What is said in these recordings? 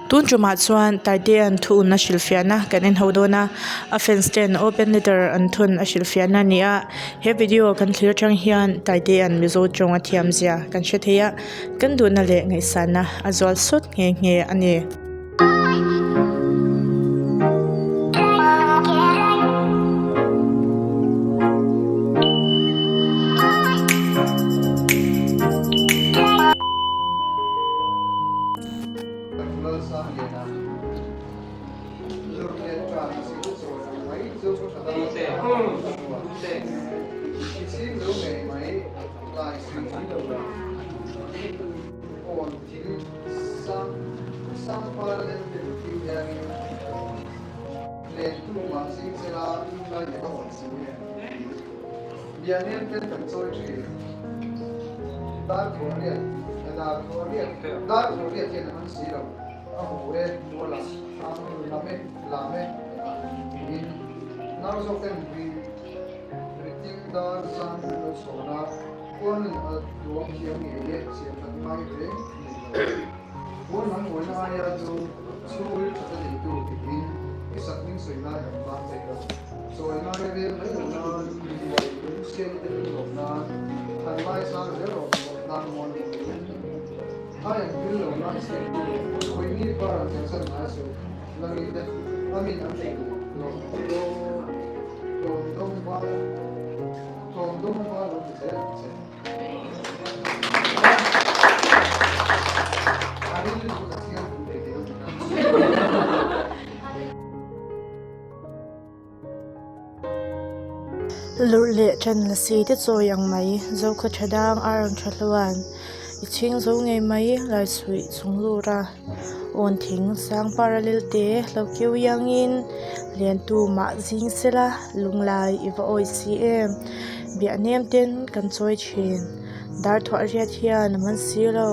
Tun tumah chuan Taitea'n thu un a hrilhfiahna kan en ho dawn a, a fans ten open letter an thun a hrilhfiahna a ni a. He video kan thlir atang hian Taitea'n Mizo tawng a thiam zia kan hre thei a, kan duhna leh ngaihsanna a zual sawt nghe nghe a ni. Lurh leh ṭan la si te chawi ang mai, Zokhaw ṭha dang a rawn ṭha hluan. I chhing zo ngei mai Laisuih chung lut a, awn thing sang parallel te hlo keu iangin liantu mah zing sela lunglai i va awi si em. Biah nem ten kan chawi thin, dar thuah riat hian a man si lo,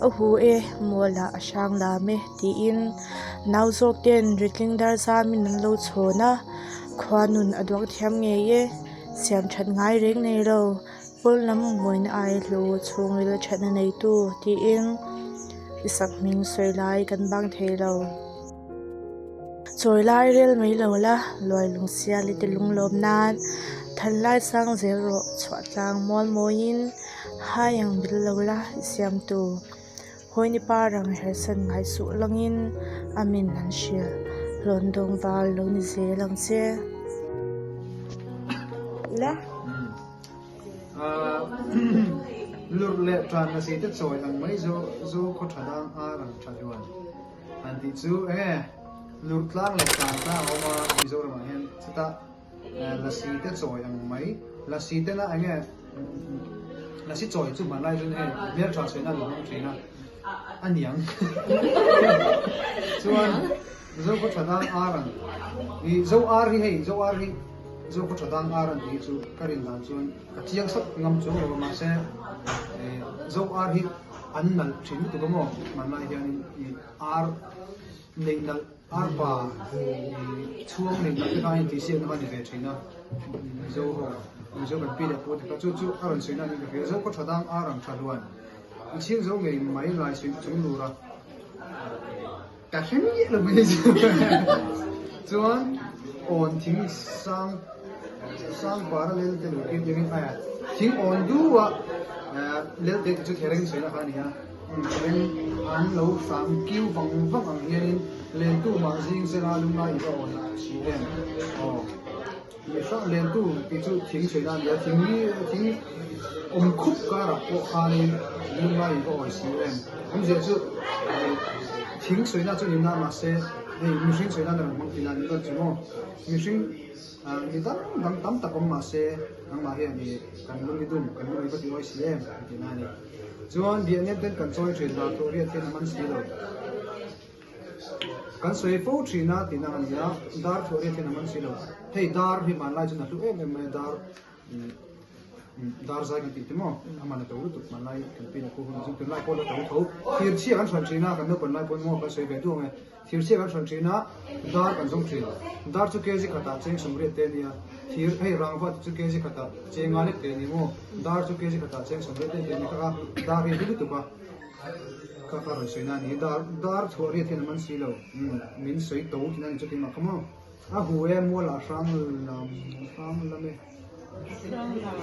a hu e mualah a hrang lam e tiin nau zawk ten ritling dar zamin an lo chhawn a, khua nun a duak thiam ngei e, siam that ngai reng nei lo. Pawl lam mawina ai hlu chhungril thatna neitu tiin i sak hming sawi lai kan bang thei lo. Chawi lai rel mai lo la, luai lung sial i ti lunglawm nan than lai sang zel rawh chhuah tlang mual mawiin hai ang bil lo la i siamtu. Hawini pa rang hersan ngai suh langin a min an hrilh. Hlawn dawng val lo ni zel ang che. La. Lurh leh tan na si te chawi ang mai zo zo khaw tha dang ar ang tha hluan an tih chu enge lurh tlang leh tan tlang a awm a Mizoram ah hian chutah lasi te chawi ang mai lasi te na enge lasi chawi chu hmanlai chuan hei hmeltha sawi na an hmang thin a a niang chuan zo khaw tha dang ar ang i zo ar hi hei zo ar hi Zo khaw tha dang ar an tih chu ka rin dan chuan ka chiang sap ngam chuang lo a mahse Zo ar hi an nalh thin lutuk a maw hmanlai hianin ih ar neih nalh ar pa ih chhuang neih nalh te kha a intih siakna kha a ni ve thin a Mizo ho Mizo kan pi leh pu te kha chu chu a rawn sawi na niin ka hria Zo khaw tha dang ar ang tha hluan i chhing zo ngei mai lai suih chung lur a. Ka hre miah lo mai chu. Chuan awn thing sang sang para lel te lo kir tir in aia thing awn du a lel te chu thereng sawi na kha a ni a thereng an lo hram kiu vang vang ang hian in lentu mah zing sela lunglai i va awn ah si em aw mi hrang lentu tih chu thing sawi na a ni a thing thing awm khup karah pawh khanin lunglai i va awi si em awmzia chu thing sawi na chu ni na mahse hei mihring sawi nan a rawn hmang thin a ni dawn chu maw mihring mi dang dang tam tak awm mahse nangmah hian ih kan lung i dum kan lung i va ti awi si em an ti na a ni chuan biahnem ten kan chawi thin dar tawh riat hian a man si lo. Kan sawi fo thin a tihna a ni a, dar thuah riat hian a man si lo. Hei dar hi hmanlai chuan a hlu em em mai a, dar dar zai kan tih te maw a man a to lutuk hmanlai kan pin a khu hun chu tunlai pawh la to tho. Thir chhia kan hran thin a, kan naupang lai pawn maw kan sawi ve duang e. Thir chhia kan hran thin a, dar kan zawng thin. Dar chu kg khatah cheng sawmriat te a nia, thir hei rangva te chu kg khatah cheng nga lek te a ni maw, dar chu kg khatah cheng sawmriat te a ni kha a, dar hi a hlu lutuk a. Kha kha rawn sawi na a ni. Dar dar chhuah riat hian a man si lo. Umm min sawi to tih na a ni chuti mah kha maw. A hu e mual ah hrang lam hrang lam e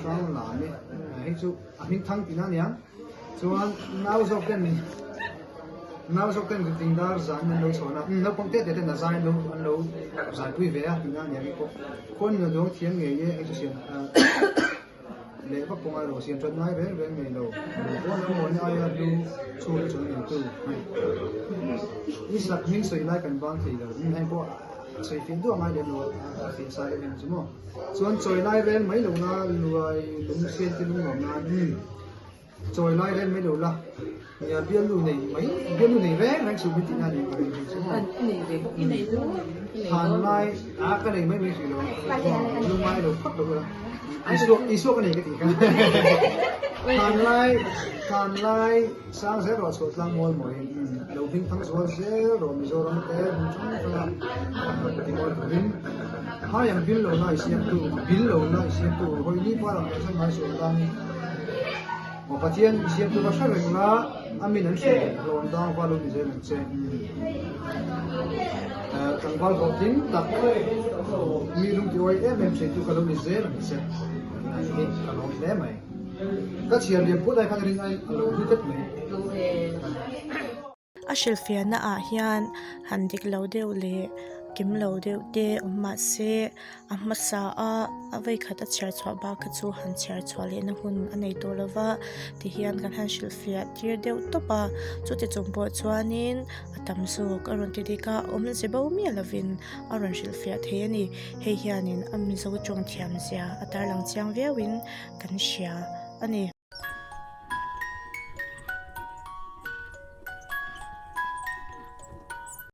hrang lam e hei chu a hming thang tih na a niang. Chuan nau zawk ten min nau zawk ten ding dar zan an lo chhawn a. Umm naupang te te ten a zai an lo an lo zaipui ve a tih na a niang hei pawh. Khuan in a duang thiam ngei e hei chu siam Leh vak pawh ngai lo, siam that ngai reng reng nei lo. Pawn lam mawina aia hlu chhung hi chuan a neitu. I sak hming sawi lai kan bang thei lo. Heng pawh sawi fiah duah ngai lem lo a fiah sa em em chu maw. Chuan chawi lai rel mai lo la luai lung sian te lung nuam nan chawi lai rel mai lo la nia bialnu nei mai bialnu nei reng reng suh min tih na ni ka ring chu maw. Than lai a ka nei mai mai hrih lo lungngai lo phawt lo ula. Isua Isua ka nei ka tih kha. Than lai than lai sang zel rawh chhuah tlang mual mawiin lo hming thang zual zel rawh Mizoram te hmun hrang hranga ti mawi turin hai ang bil lo la i siamtu bil lo la i siamtu hawi ni par ang kalsan ngai sual tang maw Pathian i siamtu kha hre reng la a min an hrilh hlawn dang va lo ni zel ang che. Tlangval hlawhtling tak mi lungtiawi em em theitu ka lo ni zel ang che tih hi ka lawm hle mai. Ka chhiar liam put ai khan rin ai a lo hlu tlat mai. A hrilhfiahna ah hian han dik lo deuh leh kim lo deuh te awm mah se a hmasa a a vawikhat a chhiar chhuah bak kha chu han chhiar chhuah lehna hun a nei tawh lo va tihian kan han hrilhfiah tir deuh tawp a chuti chung pawh chuanin a tam zawk a rawn ti dik a awmze bo miah lovin a rawn hrilhfiah thei a ni hei hianin a mizo tawng thiam zia a tarlang chiang viauin kan hria a ni.